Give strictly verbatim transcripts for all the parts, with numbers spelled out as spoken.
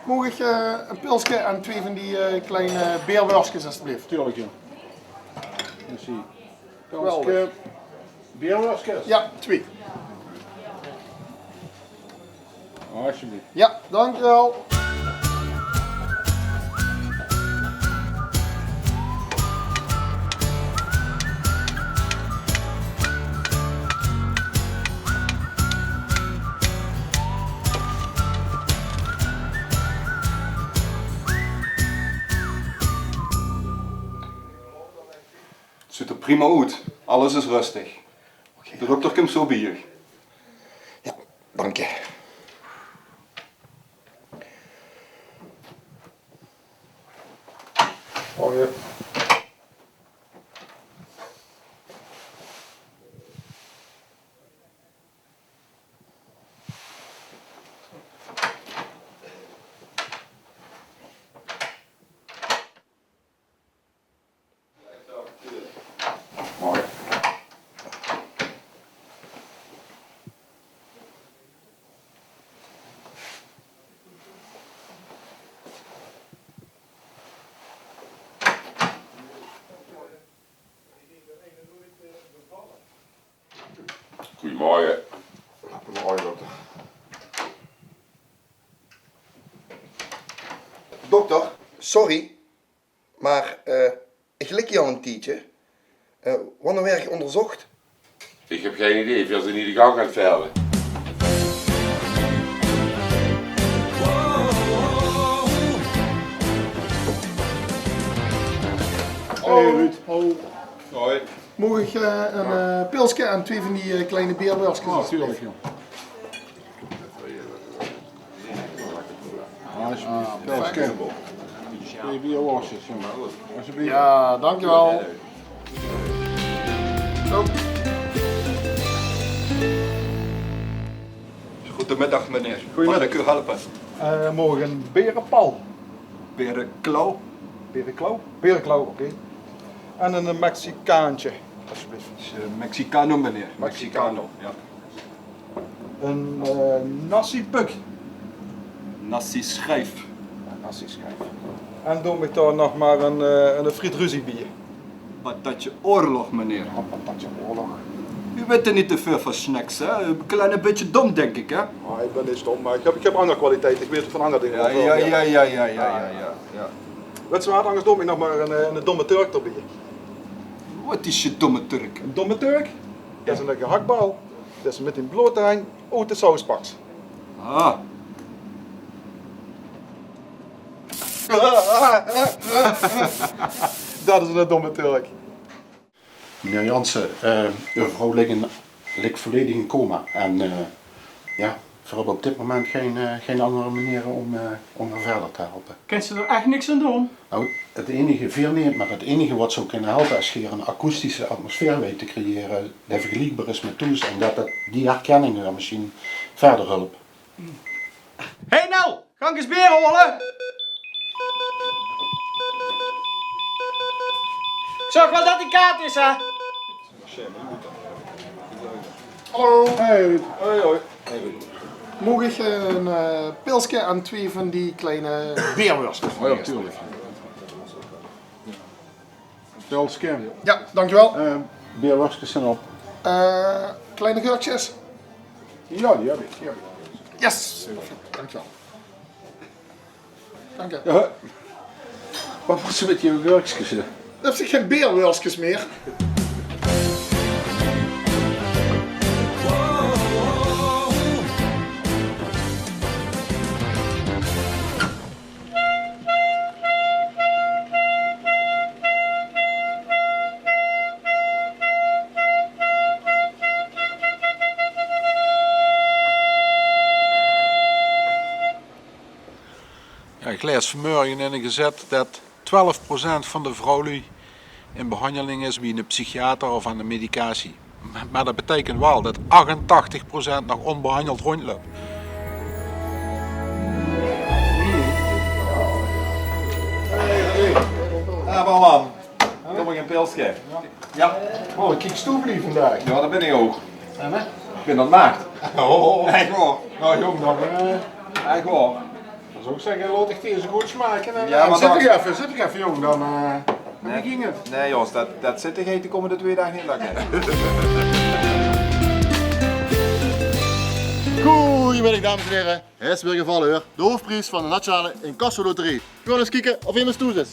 Moog ich, eh, ein pilske en twee van die, eh, kleine beerwörskes, alstublieft? Tuurlijk, ja. Merci. Geweldig. Pilske, beerwörskes? Ja, twee. Alsjeblieft. Ja, dank u wel. Zuut d'r prima oet. Alles is rustig. Oké. De dokter kump zo bie uch. Ja, dank je. Oh, ja. Goeiemorgen. Goeiemorgen, dokter. Dokter, sorry, maar, eh, ich lik hie al ein tiedje. Eh, wanneer waer ich óngerzoch? Ich höb gein idee, veer zeen hie de gang aan 't verve. Hey, Ruud. Hoi. Moog ich, eh, ein, eh, pilske en twee van die, eh, kleine beerwörskes? Oh, tuurlijk, joh. Alsjeblieft. Pilske. Twee beerwörskes, jongen. Alsjeblieft. Ja, dankjewel. Zo. Goedemiddag, meneer. Goedemiddag. Mag ik u helpen? Eh, moog ich ein berenpal? Berenklauw? Berenklauw? Berenklauw, oké. En ein Mexicaantje, alsjeblieft. Is, eh, Mexicano, meneer. Mexicano. Mexicano, ja. Ein, eh, nasi puk. Nasi schijf. Ja, nasi schijf. En doot mich dan nog maar ein, eh, ein friet ruzie bie. Patatje oorlog, meneer. Wat, patatje oorlog? U weet er niet te veel van snacks, hè? Een klein beetje dom, denk ik, hè? Ah, ich bön neet dom, mer ich höb, ich höb anger kwaliteite. Ich weit van anger dinger waal väöl mieë. Ja, ja, ja, ja, ja. Wèt se waat, angers doot mich nog mer ein, eh, ein domme Turk d'rbie. Wat is ein domme Turk? Ein domme Turk? Det is ein gehaktbal. Det is mit ein bloot ein oute sauspaks. Ah. Det is ein domme Turk. Meneer Jansen, eh, uw vrouw ligt in, ligt volledig in coma. En, eh, ja, we hebben op dit moment geen, eh, geen andere manieren om, eh, om haar verder te helpen. Kins se d'r ech niks aan doon? Nou, het enige, veer neet, maar het enige wat zou kunnen helpen is geer een akoestische atmosfeer weten te creëren die vergelijkbaar is met thoes en dat, dat die herkenning er misschien verder helpt. Hey Nel, gank ins beer hole. Zörg waal det die kaad is, hè. Hallo. Hey. Hoi, hoi. Moog ich ein, eh, pilske en twee van die kleine beerwörskes? Oh ja, tuurlijk. Pilske. Ja, dankjewel. Eh, beerwörskes zeen op. Eh, kleine geurkskes? Ja, die höb ich, die höb ich. Yes! Perfect, dankjewel. Dank je. Ja. Wat mós se mit die geurkskes, hè? Höbs se gein beerwörskes mieë? Ja, ich laes vanmorge in de gezèt det twelf procent van de vrouwluuj in behanjeling is bie eine psychiater of aan de medicatie. Maar det beteikent waal det achtentachtig procent nog ónbehanjeld róndjlöp. Ja, maar man. Doot mich ein pilske. Ja. Oh, kiek stoer vandaag. Ja, det bön ich ouch. Ich bön det maagd. Oh. Ech waor. Nou, jóng, dan, eh. Ech waor. Dan zou ik zeggen, laot ich die eens good smake. En, eh, zit toch effe, zit toch effe, jóng, dan, eh, dan ging het. Nae, jónges, det, det zit dich de kómmende twee daag neet lekker. Goeiemiddag, dames en heren. Hae is weer gevalle, huur. De hoofpries van de Nationale Incasso Loterie. Gewoon ens kieke of emes thoes is.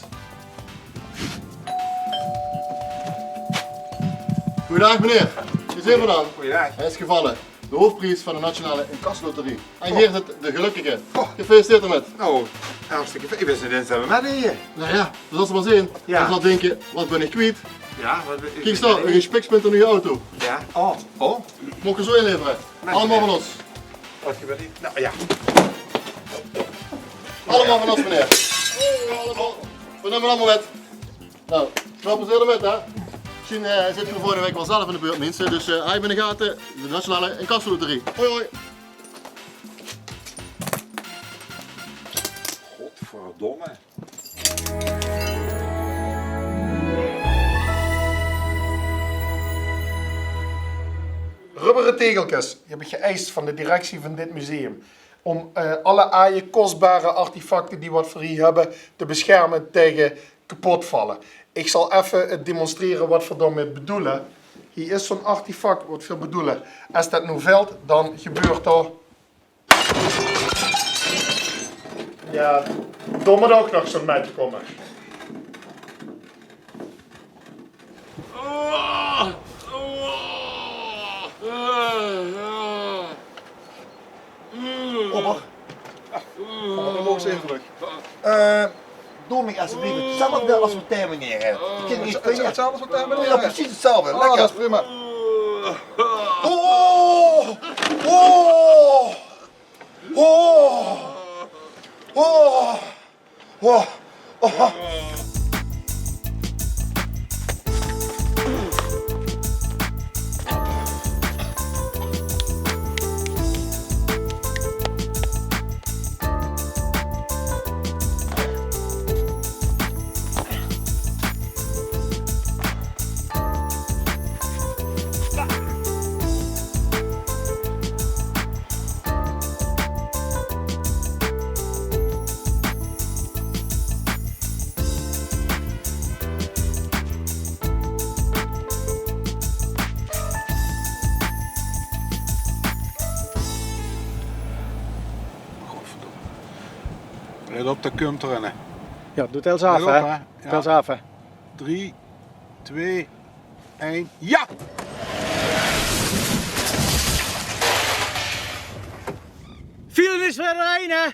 Goeiedaag, meneer. Wie zeen v'r dan? Goeiedaag. Hae is gevalle. De hoofpries van de Nationale Incasso Loterie. En hier zit de gelukkige. Gefeliciteerd ermit. Nou, hartstikke fijn. Ich wis neet ens det v'r mit deje. Nou ja, det zals se mer zeen. Ja. Dan zal dinke, wat bin ich kwiet? Ja, wat bin ich kwiet? Kiek, zo, ein gespikspunt aan uw auto. Ja. Oh, oh. Mót ich zo inlevere. Allemaol van ós. Wat gebeurt hier? Nou ja. Allemaol van ós, meneer. Allemaol. V'r numme allemaol mit. Nou, väöl plezeer d'rmit, hè. Mesjien, eh, zit geer volgende waek waal zelf in de beurt, minse. Dus, eh, haaj in de gate, de Nationale Incasso Loterie. Hoi, hoi. Godverdomme. Rubbere tegelkes, die heb ik geëist van de directie van dit museum. Om, eh, alle aaie, kostbare artefacten die wat v'r hie höbbe te bescherme taege kepotvalle. Ich zal effe, eh, demonstrere wat v'r dao mit bedoele. Hie is zo'n artefact wat v'r bedoele. Es det noe vèlt, dan gebeurt dao, ja, dao mót ouch nog zo'n mètje kómme. Opper. Opper, ich mót ins effe trök. Eh, doot mich alsjeblieft hetzelfde as wat dae meneer haet. Ich kin 't neet vinje. Hetzelfde as wat dae meneer haet? Ja, precies hetzelfde. Lekker. Det is prima. Oh! Oh! Oh! Oh! Oh, oh. Godverdomme. Let op, dao kump d'r ein, hè. Ja, doot 't zelf, hè. Let op, hè. Ja. Doot 't zelf, hè. Drie, twee, ein, ja! Viel is weer ein, hè?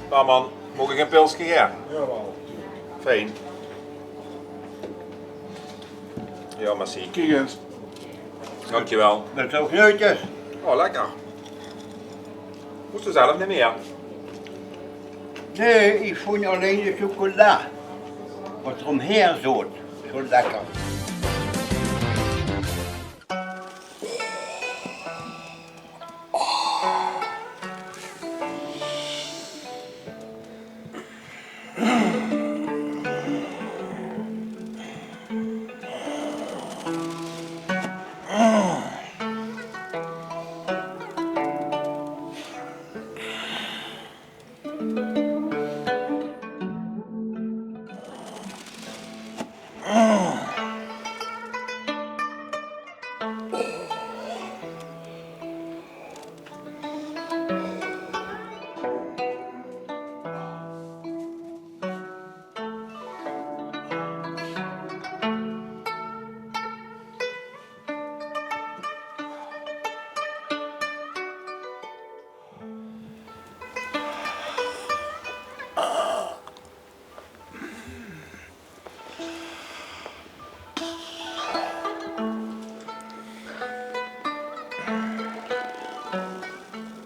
Barman, maag ich ein pilske? Ja. Jawel. Fijn. Ja, merci. Kiek ens. Dankjewel. Det is ouch leuk, hè? Oh, lekker. Hoofs se zelf neet mieë? Nae, ich vónj allein de chocola, wat d'r ómhaer zoot, zo lekker.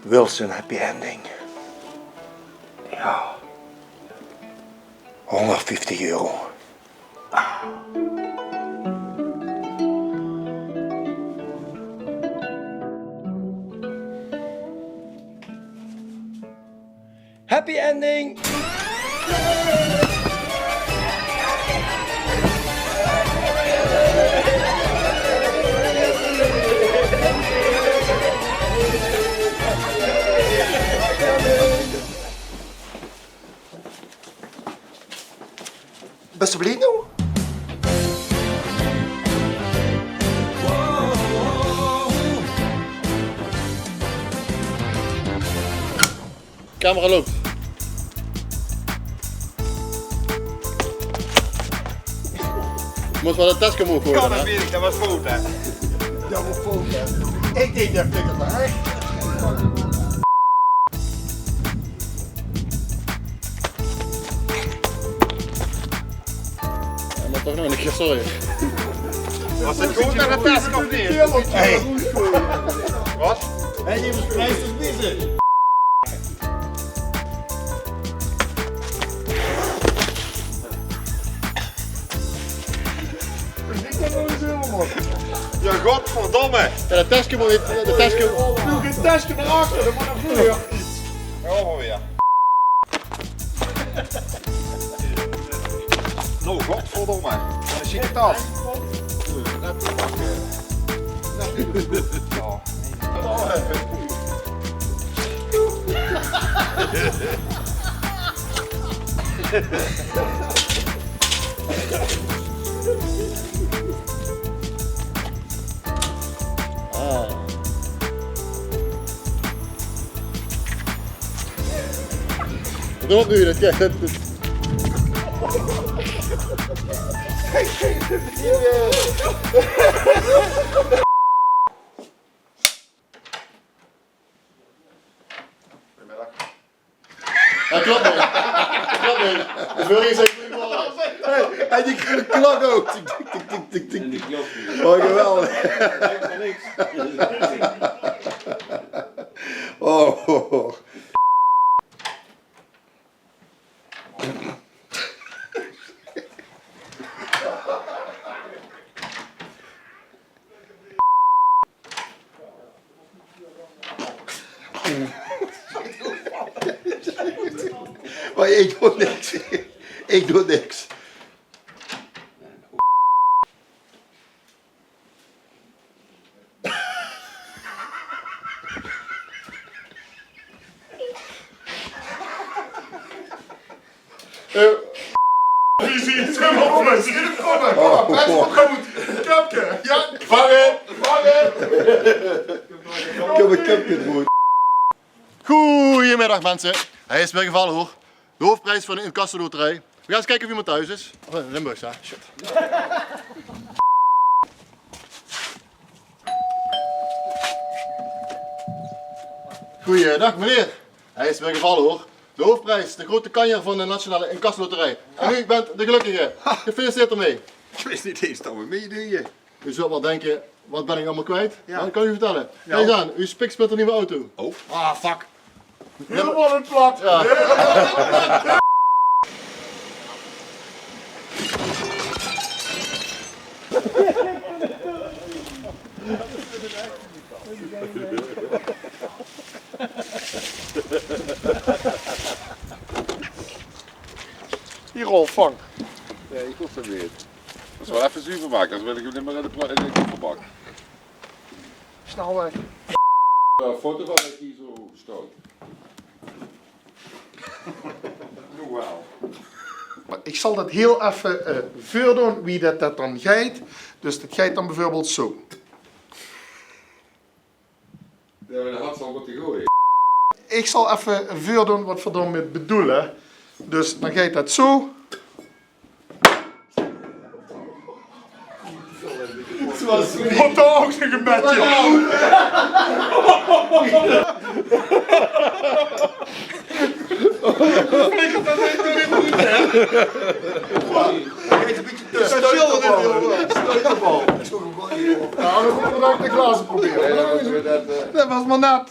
Wilson happy ending. Ja. Honderdvieftig euro. Happy ending! Bès se blied noe? Camera löp. Mós waal 't teske ómhoeg goeaje, hè? Jao, dat weit ich, dat waas good, hè? Dat waas good, hè? Ich dink dat ich 't rech. Hae mót toch nog ein kier, sorry. Waas 't good mit de teske of neet? Hey. Waat? Hey, die is pries te spiezen. Jao, godverdomme. Jao, dat teske mót neet, dat teske. Doe gein teske nao achter, dat mót nao veure. Jao, mer weer. Noe, godverdomme. Ein sjieke tas. Jao. Ah. Wat doon v'r noe? Dat, dat, dat. Goojemiddag. Dat klop neet. Dat klop neet. De veurige zag: "Goojemorge." Hey, en die klok ouch. Tik, tik, tik, tik, tik, tik. En die klok neet. Oh, geweldig. Niks. Oh. Mer ich doon niks. Ich doon niks. Eh, visie, twintig procent. Kom maar, kom maar, best wel goed. Köpke, ja. Vangen, vangen. Köpke, köpke, good. Goojemiddag, minse. Hae is weer gevalle, huur. De hoofpries van de Incasso Loterij. V'r gaon ins kieke of iemes thoes is. Oh, Limburgs, hè? Shit. Goeiedag, meneer. Hae is weer gevalle, huur. De hoofpries, de groeate kanjer van de Nationale Incasso Loterij. En u bent de gelukkige. Gefeliciteerd d'rmee. Ich wis neet ins det v'r mitdeje. U zult waal dinke: "Waat bön ich allemaol kwiet?" Jao. Mer ich kan uch vertèlle. Jao. Kiek ins aan, uch spiksplinternuuj auto. Oh. Ah, fuck. Hielemaol in 't plat. Jao. Hie, Rolf, vang. Nae, ich hoof det neet. Mós waal effe zuver make, anders wil ich 'm neet mier in de pla-, in de kofferbak. Snel weg. Jao, foto van det hie zo staot. Noe waal. Mer ich zal det hiel effe, eh, veurdoon wie det, det dan geit. Dus det geit dan bieveurbeeld zo. Jao, mer det haw ze al mótte gooie. Ich zal effe veurdoon waat v'r dao mit bedoele. Dus dan geit det zo. Waat dao ouch nog ein bietje. Flikkert det neet, neet good, hè? Jao, dan mótte v'r de glaze probere. Det waas mer net.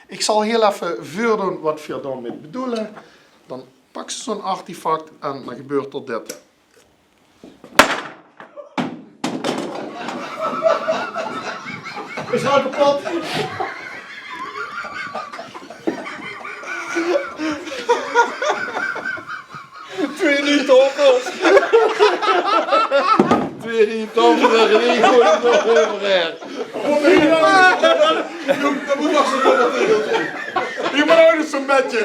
Ich zal hiel effe veurdoon waat v'r dao mit bedoele. Dan pak ze zo'n artefact en dan gebeurt d'r dit. Is al kapot. Twee rieje taofels. Twee rieje taofels en drie goeie nog euverhaer. Hie mót ouch ins zo'n bedje.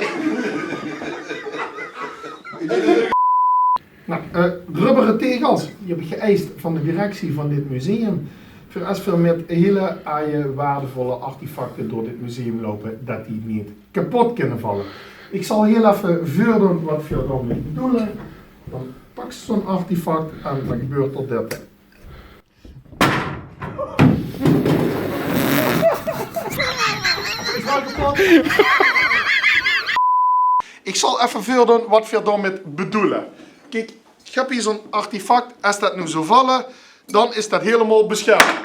Nou, eh, rubbere tegels, die heb ik geëist van de directie van dit museum. Veur es veur mit hele aaie waardevolle artefacte door dit museum loupe, det die neet kepot kinne valle. Ik zal hiel effe veurdoon wat veer dao mit bedoele. Dan pak ze zo'n artefact en dan gebeurt d'r dit. Ik zal effe veurdoon wat veer dao mit bedoele. Kiek, ik heb hiej zo'n artefact. Es det noe zou valle, dan is det hielemaol beschermp.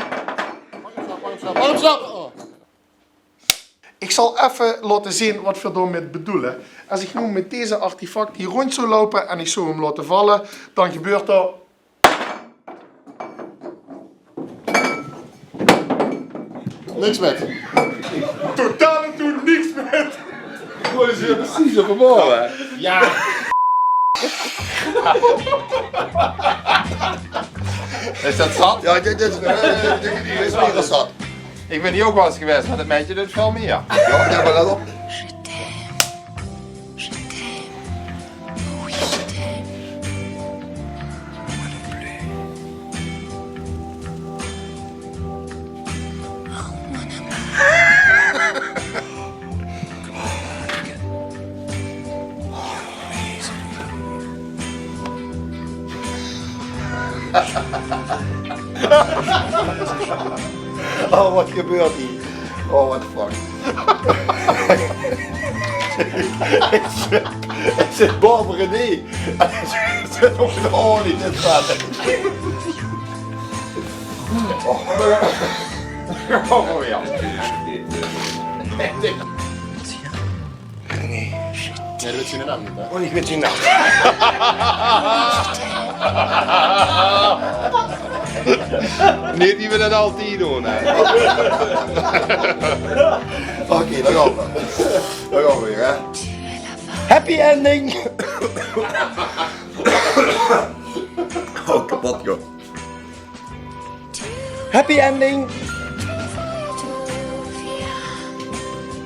Ik zal effe laote zeen wat veer dao mit bedoele. Es ik noe mit deze artefact hiej rond zou loupe en ik zou 'm laote valle, dan gebeurt d'r niks mit. Totaal en toe niks mit. Hoe is 't precies op 'm, hè? Ja. Is det zat? Ja, dit, dit, dit, dit is mega zat. Ik bin hiej ouk waal ens gewaes, mer det meidje deit väöl mieë. Ja, ja, mer let op. Je t'aime. Je t'aime. Oui, je t'aime. Oh, mon amour. Oh, wat gebeurt hiej? Oh, what the fuck. Het zit, het zit boven René. Het zit op de olie, dit gaat. Oh. Oh, ja. Nee, det weit ze neet aan, hè? Oh, ik weit zien naam. Neet wie we det altied doon, hè. Oké, dao gaon we. Dao gaon we weer, hè. Happy ending. Oh, kepot, joh. Happy ending.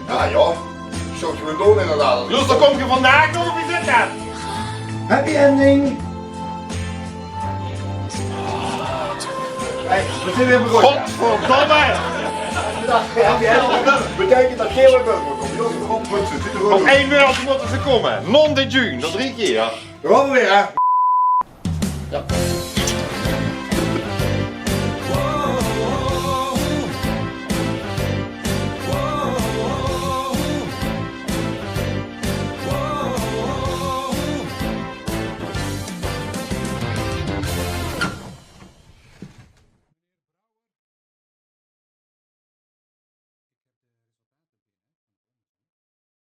Ja, joh. Zult ge weer doon, inderdaad. Niels, dao kump ge vandaag nog op je zit, hè? Happy ending. Hey, we zeen weer begós. Godverdomme! Beteikent det geer weer bönt. Op ein wäörd mótte ze kómme. Nom de June, nog drie kier. Dao gaon we weer, hè? Ja.